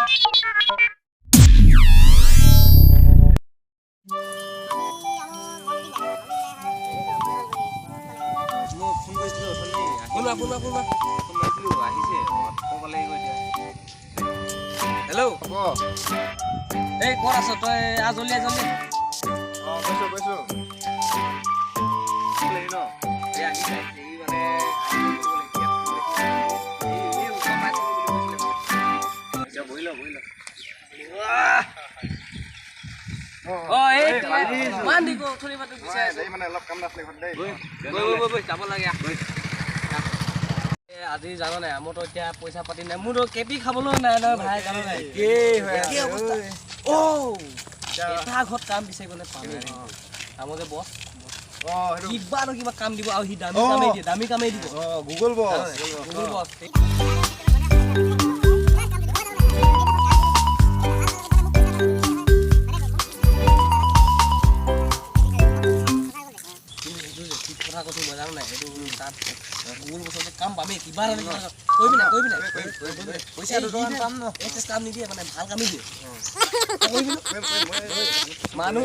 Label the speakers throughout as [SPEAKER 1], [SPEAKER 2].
[SPEAKER 1] মই ফোন কৰিছিলোঁ অথনি।
[SPEAKER 2] ফোন মাৰ, ফোন মাৰ, ফোন মাৰ।
[SPEAKER 1] ফোন মাৰিছিলোঁ, আহিছে, ক'ব লাগিব এতিয়া।
[SPEAKER 2] হেল্ল'।
[SPEAKER 3] হ'ব।
[SPEAKER 2] এই, ক'ত আছ তই? আহ জলদি, আহ জলদি।
[SPEAKER 3] অঁ, কৈছোঁ কৈছোঁ।
[SPEAKER 1] ন এই আহিছে আহিছে। ই মানে আহিব বুলি ক'লে, এতিয়া ফোন কৰিছে। এই ওচৰ পাইছোঁ বুলি কৈছিলে মানে। এতিয়া বহি ল, বহি ল।
[SPEAKER 2] অ, এই ইমান দীঘল অথনিৰ পৰা তোক বিচাৰি আছো।
[SPEAKER 3] এই মানে অলপ কাম নাছিলে ঘৰত দেই।
[SPEAKER 2] বৈ বৈ বৈ, যাব লাগে, আহ। এ, আজি জান নাই, মোৰতো এতিয়া পইচা পাতি নাই, মোৰতো কেপি খাবলৈও নাই নহয় ভাই, জান নাই? একেই অৱস্থা। অ', এটা ঘৰত কাম বিচাৰি গ'লে পামেই। আমাৰ যে বছ,
[SPEAKER 3] অঁ, সেইটো।
[SPEAKER 2] কিবা ন কিবা কাম দিব আৰু সি দামী কামেই দিয়ে, দামী কামেই দিব।
[SPEAKER 3] অঁ, গুগল বছ।
[SPEAKER 2] গুগল বছ। কিন্তু সেইটো যে ঠিক কথা কৈছো মই, জানো নাই, সেইটো তাত গুগল বছৰ যে কাম পামেই, কিবা এটা নহয় কিবা এটা। কৰিবি নাই, কৰিবি নাই?
[SPEAKER 1] পইচা 2 টকামান পাম ন?
[SPEAKER 2] এই কাম নিদিয়ে, মানে ভাল কামেই দিয়ে। কৰিবি ন? মানুহ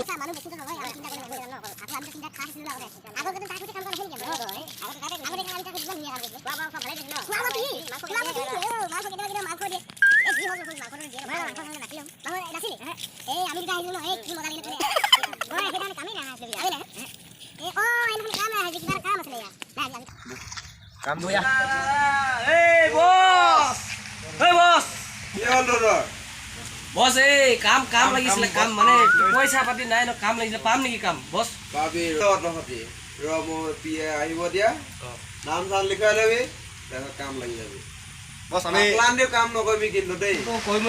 [SPEAKER 1] কাম।
[SPEAKER 2] বয়া। এই বছ, এই বছ।
[SPEAKER 3] কি হ'ল তহঁতৰ?
[SPEAKER 2] বছ, এই কাম কাম লাগিছিলে, কাম মানে পইচা পাতি নাই ন, কাম লাগিছিলে, পাম নেকি কাম বছ?
[SPEAKER 3] পাবি, ৰ তহঁতি ৰ, মই পি এ আহিব দিয়া, নাম চাম লিখাই ল'বি, তাৰপিছত কাম লাগি যাবি।
[SPEAKER 4] বছ, আমি
[SPEAKER 3] প্লান দিও কাম নকৰিবি কিন্তু দেই।
[SPEAKER 2] কৰিম,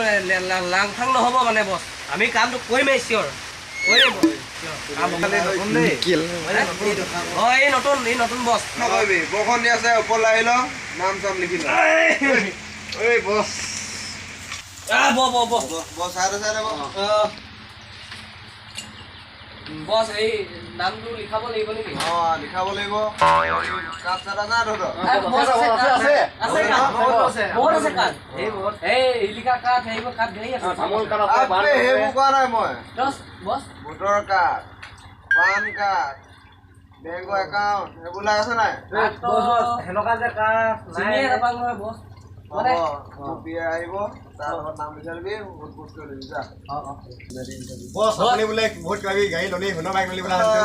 [SPEAKER 2] লাং ফাং নহ'ব মানে বছ, আমি কামটো কৰিমেই, চিয়'ৰ কৰিমেই বছ, চিয়'ৰ। কাম হ'ব।
[SPEAKER 1] খালি নতুন দেই।
[SPEAKER 2] অ, এই নতুন, এই নতুন বছ।
[SPEAKER 3] নকৰিবি। বৰষুণ দি আছে, ওপৰলৈ আহি ল, নাম চাম লিখি ল।
[SPEAKER 4] ঐ বছ।
[SPEAKER 2] আহ, ব ব ব।
[SPEAKER 3] বছ, চাইডে চাইডে বহ।
[SPEAKER 2] বছ, এই নামটো লিখাব লাগিব নেকি?
[SPEAKER 3] অ, লিখাব লাগিব। কাৰ্ড চাৰ্ড আছে নাই তহঁতৰ?
[SPEAKER 2] বছ, আছে,
[SPEAKER 4] আছে।
[SPEAKER 2] আছে কাৰ্ড,
[SPEAKER 4] আছে।
[SPEAKER 2] বহুত আছে কাৰ্ড। এই ইলিকা কাৰ্ড, সেইবোৰ কাৰ্ড ধেৰ আছে।
[SPEAKER 4] তামোল কাৰ্ড আছে।
[SPEAKER 3] আবে, সেইবোৰ কোৱা নাই মই।
[SPEAKER 2] বছ বছ।
[SPEAKER 3] ভোটৰ কাৰ্ড, পান কাৰ্ড, বেংকৰ একাউণ্ট, সেইবোৰ আছে নাই?
[SPEAKER 1] সেনেকুৱা যে কাম।
[SPEAKER 2] চিনিয়ে নাপাওঁ নহয় বছ।
[SPEAKER 3] হ'ব।
[SPEAKER 2] মানে
[SPEAKER 3] মোৰ পি এ আহিব, তাৰ লগত নাম লিখাই ল'বি, সোধ পোছ কৰি ল'বি, যা।
[SPEAKER 4] বছ, আপুনি বোলে বহুত কিবা কিবি গাড়ী ল'লি, সোণৰ বাইক ল'লি বোলে শুনিছোঁ।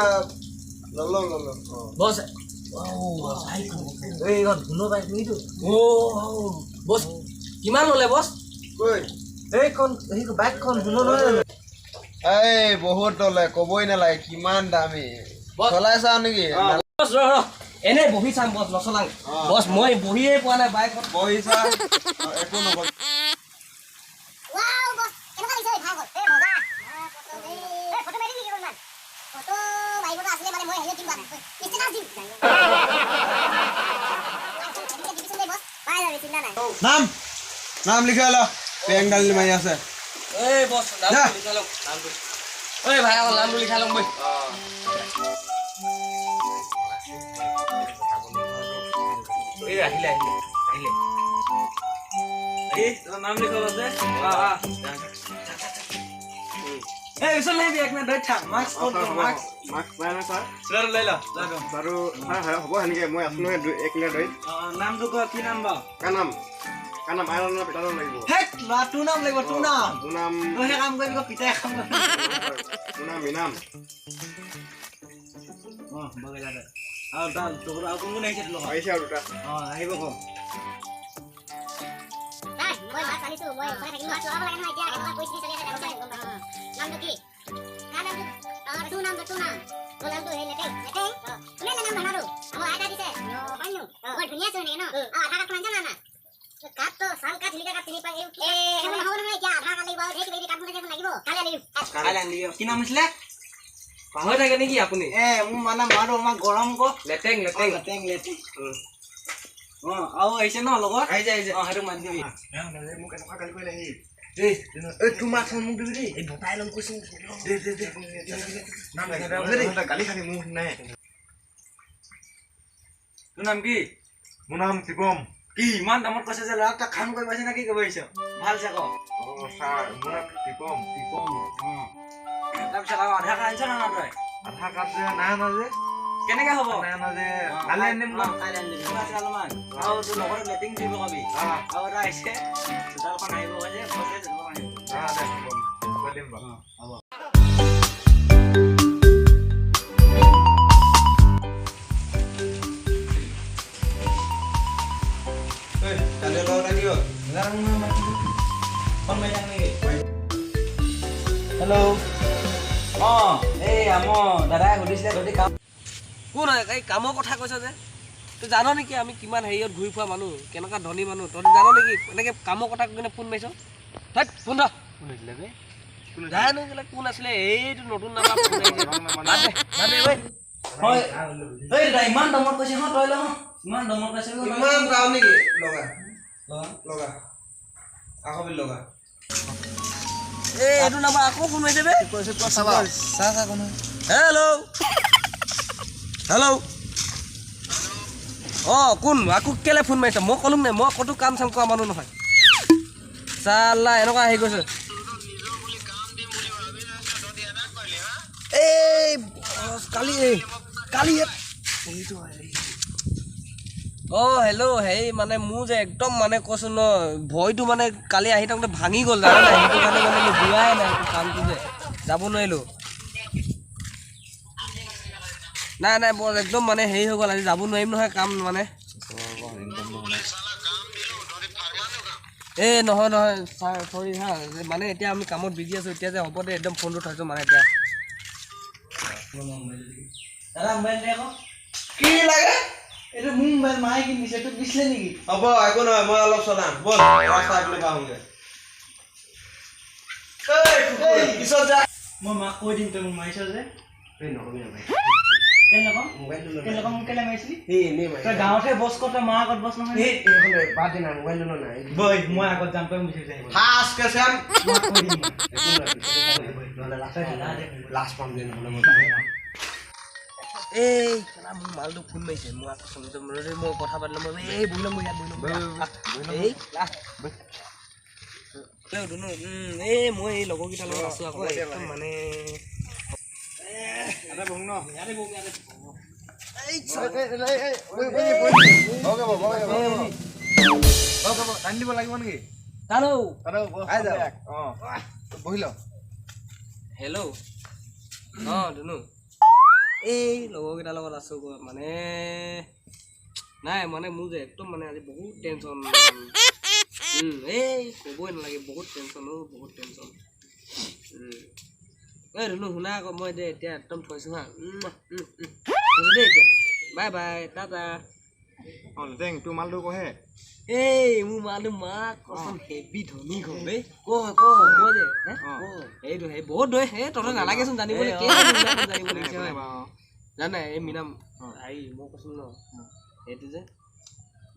[SPEAKER 3] ল'লো ল'লো।
[SPEAKER 2] বছ।
[SPEAKER 1] এইখন ধুনু বাইক নেকি?
[SPEAKER 2] অ' বছ, কিমান ল'লে বছ?
[SPEAKER 3] কৈ।
[SPEAKER 1] এইখন, সেই বাইকখন ধুনু নহয় জানো?
[SPEAKER 3] এই বহুত ল'লে, ক'বই নালাগে কিমান দামী।
[SPEAKER 2] বছ।
[SPEAKER 3] চলাই চাওঁ নেকি?
[SPEAKER 2] বছ, ৰ ৰ, এনেই বহি চাম বছ, নচলাং বছ, মই বহিয়ে পোৱা নাই বাইকত।
[SPEAKER 3] বহি চা, একো নকবি।
[SPEAKER 5] ৱাও বছ, কেনেকুৱা লাগিছে ঐ ভাই? এই মজা। এই ফটো মাৰি নেকি অকণমান? ফটো মাৰিবতো আছিলে, মানে মই হেৰি দিম, ষ্টেটাছ দিম। দিবিচোন দেই বছ, পাই যাবি, চিন্তা নাই।
[SPEAKER 3] নাম নাম লিখাই ল, পেং দালি মাৰি আছে।
[SPEAKER 2] এই বছ, নামটো লিখাই লওক, নামটো। ঐ ভাই, আকৌ নামটো লিখাই লওঁ বৈ।
[SPEAKER 1] এই আহিলে আহিলে আহিলে। এই তোৰ নাম লিখাব আছে। এই ওচৰলৈ আহিবি, এক মিনিট ধৰি থাক। মাস্ক ক'ত? মাস্ক।
[SPEAKER 4] মাস্ক নাই নহয় ছাৰ।
[SPEAKER 1] চোলাটো লৈ ল।
[SPEAKER 4] বাৰু ছাৰ, হ'ব সেনেকৈ, মই আছোঁ নহয় এক মিনিট ধৰি।
[SPEAKER 1] নামটো ক, কি নাম বাৰু?
[SPEAKER 4] কাৰ নাম, কাৰ নাম? আইৰ নাম, পিতাৰ নাম লাগিব?
[SPEAKER 1] হেই ল'ৰা, তোৰ নাম লাগিব, তোৰ নাম।
[SPEAKER 4] মোৰ নাম।
[SPEAKER 1] তই সেই কাম কৰিবি, পিতাই কাম কৰিবি।
[SPEAKER 4] মোৰ নাম ইনাম।
[SPEAKER 1] অঁ, বগেলা দে। আৰু তাৰ তোৰ আৰু কোন কোন আহিছে তোৰ লগত?
[SPEAKER 4] আহিছে আৰু দুটা।
[SPEAKER 1] অঁ, আহিব ক।
[SPEAKER 5] নাই, মই মাস্ক আনিছো, মই ওচৰতে থাকিম। মাস্ক লগাব লাগে নহয়, এতিয়া কেনেকুৱা পৰিস্থিতি চলি আছে জানো, গম পাইছো। নামটো কি? কাৰ নামটো? অ, তোৰ নামটো, তোৰ নাম। মোৰ নামটো সেই লেটেং লেটেং। অ, কোনে নাম ভাড়াটো আমাৰ আইতা দিছে। অ, বৰ ধুনীয়া আছো এনেকে ন। আৰু আধাৰ কাৰ্ডখন আনিছা না? কাৰ্ডটো চাল কাৰ্ড, চিলিকা কাৰ্ড চিনি পাই। এই সেইবোৰ নহ'ব নহয় এতিয়া, আধাৰ কাৰ্ড লাগিব আৰু ধেৰ কিবা কিবি কাৰ্ড বনাইছে, লাগিব। কালি আনিম।
[SPEAKER 1] কাইলৈ আনিবি। কি নাম আছিলে?
[SPEAKER 2] পাহৰি থাকে নেকি আপুনি?
[SPEAKER 1] এ মোৰ মানে মাৰটো অকণমান গৰম ক।
[SPEAKER 2] লেটেং লেটেং।
[SPEAKER 1] লেটেং লেটেং। অঁ, আৰু আহিছে ন লগত?
[SPEAKER 2] আহিছে আহিছে।
[SPEAKER 1] অঁ, সেইটো মাতি দিবি।
[SPEAKER 4] মোক এনেকুৱা গালি কৰিলে আহি।
[SPEAKER 1] এই তোৰ মাতখন মোক দিবি দেই।
[SPEAKER 2] এই বতাই ল'ম কৈছো।
[SPEAKER 1] দে দে দে।
[SPEAKER 4] নাম গালি খালি মোৰ নাই।
[SPEAKER 1] তোৰ নাম কি?
[SPEAKER 4] মোৰ নাম শিৱম।
[SPEAKER 1] কি ইমান দামত কৈছে যে ল'ৰাক তই কাম কৰিব আহিছ নে কি কৰিব আহিছ? ভাল চে ক।
[SPEAKER 6] অঁ ছাৰ, মোৰ নামটো টিপম।
[SPEAKER 1] টিপম। অঁ, তাৰপিছত আৰু আধাৰ কাৰ্ড আনিছ না তই?
[SPEAKER 6] আধাৰ কাৰ্ড যে নাই অনা যে।
[SPEAKER 1] কেনেকে হ'ব?
[SPEAKER 6] নাই অনা যে, কালি আনিম।
[SPEAKER 1] কাইলৈ আনি দিবি। আছে অলপমান আৰু তোৰ লগতে লেটিং দিব কবি। আৰু এটা আহিছে, চোতালখন আহিব কৈছে, কৈছে চোতালখন আহিব।
[SPEAKER 6] দে হ'ব, কৈ দিম বাৰু।
[SPEAKER 1] হ'ব।
[SPEAKER 3] কালি লগত কি হ'ল?
[SPEAKER 1] ফোন মাৰি থাক নেকি? হেল্ল', অঁ, এই আমাৰ দাদাই সুধিছিলে যদি কাম
[SPEAKER 2] কোন হয়? এই কামৰ কথা কৈছ যে, তই জান নেকি আমি কিমান হেৰিয়ত ঘূৰি ফুৰা মানুহ, কেনেকুৱা ধনী মানুহ, তই জান নেকি? এনেকৈ কামৰ কথা কৈ কিনে ফোন মাৰিছ। ধেৎ, ফোন ধৰ।
[SPEAKER 1] কোন হৈছিলে বে?
[SPEAKER 2] জানো কেলা কোন আছিলে, এইটো নতুন নাম্বাৰ ফোন আহিছে। বাদ দে, বাদ দে, ঐ।
[SPEAKER 1] হয়, ঐ দাদা, ইমান দমত কৈছে, হ তই ল, ইমান দমত কৈছে।
[SPEAKER 3] ইমান দাম নেকি? লগা লগা, আকৌ বিল লগা।
[SPEAKER 2] এই এইটো নাম্বাৰ আকৌ ফোন মাৰিছে বে। হেল্ল' হেল্ল', অঁ কোন? আকৌ কেলে ফোন মাৰিছ? মই ক'লো নাই, মই ক'তো কাম চাম কৰা মানুহ নহয়। চালা এনেকুৱা আহি গৈছে। এই কালি, এই কালি ইয়াত এইটো। অঁ হেল্ল', হেৰি মানে মোৰ যে একদম মানে কৈছোঁ ন, ভৰিটো মানে কালি আহি থাকোঁতে ভাঙি গ'ল, জানা নাই? সেইটো কাৰণে মানে মই যোৱাই নাই, কামটো যে যাব নোৱাৰিলোঁ। নাই নাই বৰ একদম মানে হেৰি হৈ গ'ল, আজি যাব নোৱাৰিম নহয় কাম মানে। এই নহয় নহয় ছাৰ, চৰি হা, মানে এতিয়া আমি কামত বিজি আছোঁ এতিয়া যে। হ'ব দে, একদম ফোনটো থৈছোঁ মানে এতিয়া।
[SPEAKER 1] দাদা, মোবাইল দে আকৌ।
[SPEAKER 3] কি লাগে?
[SPEAKER 1] এইটো মোৰ মোবাইল, মায়ে কিনি দিছে, তোক দিছিলে নেকি?
[SPEAKER 3] হ'ব, একো নহয়, মই অলপ চলাম। ব'ল, ৰাস্তা এইফালে পাওঁগে। পিছত যা।
[SPEAKER 1] মই মাক কৈ দিম তই মোক মাৰিছ যে।
[SPEAKER 3] এই নকবি, নকবি।
[SPEAKER 1] কেলে নকম?
[SPEAKER 3] মোবাইলটো
[SPEAKER 1] কেলে নকম? মোক কেলে মাৰিছিলি?
[SPEAKER 3] এই এনেই মাৰি।
[SPEAKER 1] তই গাঁৱতহে বছ কৰ, তই মাৰ আগত বছ নহয়।
[SPEAKER 3] এই এইখন বাদ দে না, মোবাইলটো ল না।
[SPEAKER 1] বৈ, মই আগত যাম, তই মোক বিচাৰি আহিব।
[SPEAKER 3] ফাৰ্ষ্ট কে চাম।
[SPEAKER 1] মাক কৈ দিম মই।
[SPEAKER 3] একো নহয়, নহ'লে লাজ পাম, লাজ পাম যে নহ'লে মই।
[SPEAKER 2] এই কেলা, মোৰ মালটো ফোন মাৰিছে। মই আকৌ চলিত মই কথা পাতিলে মই এই বহি ল'ম, ইয়াত বহি ল'ম। এই হেল্ল' দুনু, এই মই এই লগৰকেইটাৰ লগত আছোঁ আকৌ একদম মানে।
[SPEAKER 6] টানি দিব লাগিব নেকি?
[SPEAKER 2] জানো।
[SPEAKER 6] অঁ, বহি ল।
[SPEAKER 2] হেল্ল', অঁ দুনু, এই লগৰকেইটাৰ লগত আছোঁ গৈ মানে। নাই মানে মোৰ যে একদম মানে আজি বহুত টেনশ্যন, এই ক'বই নালাগে, বহুত টেনশ্যন অ', বহুত টেনশ্যন। এই ধুনু, শুনা আকৌ, মই যে এতিয়া একদম থৈছোঁ হা, থৈছোঁ দেই এতিয়া, বাই বাই, টাটা।
[SPEAKER 4] অঁ লেটেং, তোৰ মালটো কহে।
[SPEAKER 2] এই মোৰ মালটো, মাক কচম, হেভি ধনী ঘৰ বে। ক ক, মই যে হে সেইটো সেই বহুত দৈ। এই তহঁতৰ নালাগেচোন জানিবলৈ, কেলে জানিব লাগিছে হয় জানে? এই মীনাম হেৰি, মই কৈছোঁ ন, সেইটো যে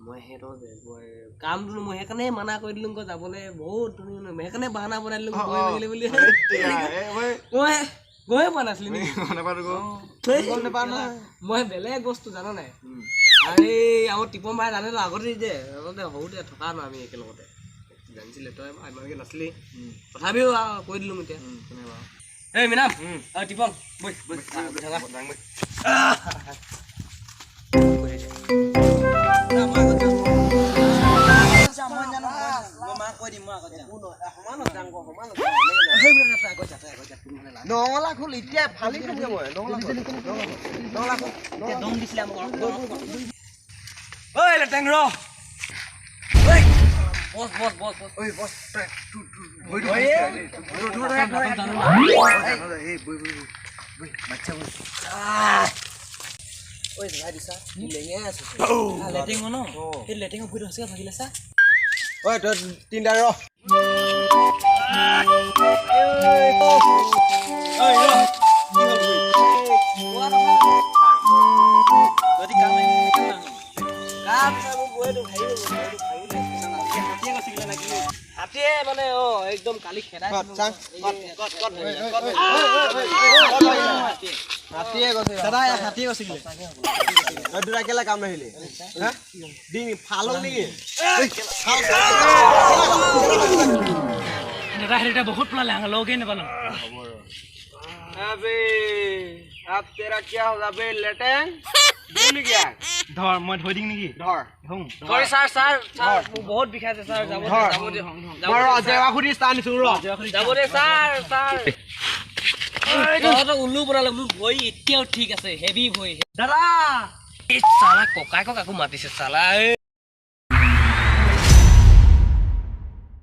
[SPEAKER 2] মই সিহঁতৰ যে মই কামটো মই সেইকাৰণে মানা কৰি দিলোঁ আকৌ যাবলৈ, বহুত তুমি সেইকাৰণে বাহানা বনাই দিলোঁ গৈ লাগিলে বুলি। মই গৈয়ে পোৱা নাছিলো নেকি? মই বেলেগ বস্তু জান নাই? আৰে আমাৰ টিপম ভাই জানে ন, আগতে যে আগতে সৰুতে থকা ন আমি একেলগতে, জানিছিলে। তই ইমানকে নাছিলি, তথাপিও কৈ দিলোঁ এতিয়া। এই মীনাম, অ টিপম, বৈ বৈ থাকা।
[SPEAKER 3] নঙলা খোল, এতিয়া ফালি থমগে মই নঙলা খোল, নঙলা খোল।
[SPEAKER 1] দম দিছিলে আমাক।
[SPEAKER 2] ঐ লেটেং ৰ, ঐ বছ বছ বছ বছ,
[SPEAKER 3] ঐ বছ, তই ঐ ভাই দিছা লেঙেৰাই আছো।
[SPEAKER 1] লেটিঙৰ ন, সেই লেটিঙৰ ভৰিটো সঁচাকৈ ভাগিলে চা।
[SPEAKER 3] ঐ তই তিনিটা ৰ।
[SPEAKER 2] হাতীয়ে মানে অ একদম কালি খেদাই।
[SPEAKER 3] হাতীয়ে গৈছে দাদা, হাতীয়ে গৈছে। তই দুটা কেলে কাম নাহিলি? হা, দিম ফালো নেকি?
[SPEAKER 2] দাদা, সেইটো বহুত পেলালে, লগেই নাপালো।
[SPEAKER 3] अबे, अब तेरा क्या होगा बे लेटेंग? भूल गया।
[SPEAKER 6] ধৰ, মই ধৰি দিম নেকি?
[SPEAKER 3] ধৰ।
[SPEAKER 6] ধৰো।
[SPEAKER 2] চৰি ছাৰ, ছাৰ, ছাৰ, মোক বহুত বিষাইছে ছাৰ। যাব দে, যাব দে, যাব
[SPEAKER 3] মই
[SPEAKER 2] দে,
[SPEAKER 3] ৰ
[SPEAKER 2] ছাৰ।
[SPEAKER 3] জেৱা সুধি আনিছো ৰ।
[SPEAKER 2] যাব দে ছাৰ, ছাৰ। তহঁতক উল্লু বনালে। মোৰ ভৰি এতিয়াও ঠিক আছে, হেভি ভৰি।
[SPEAKER 6] দাদা।
[SPEAKER 2] এই চালা ককায়েকক আকৌ মাতিছে চালা, এই।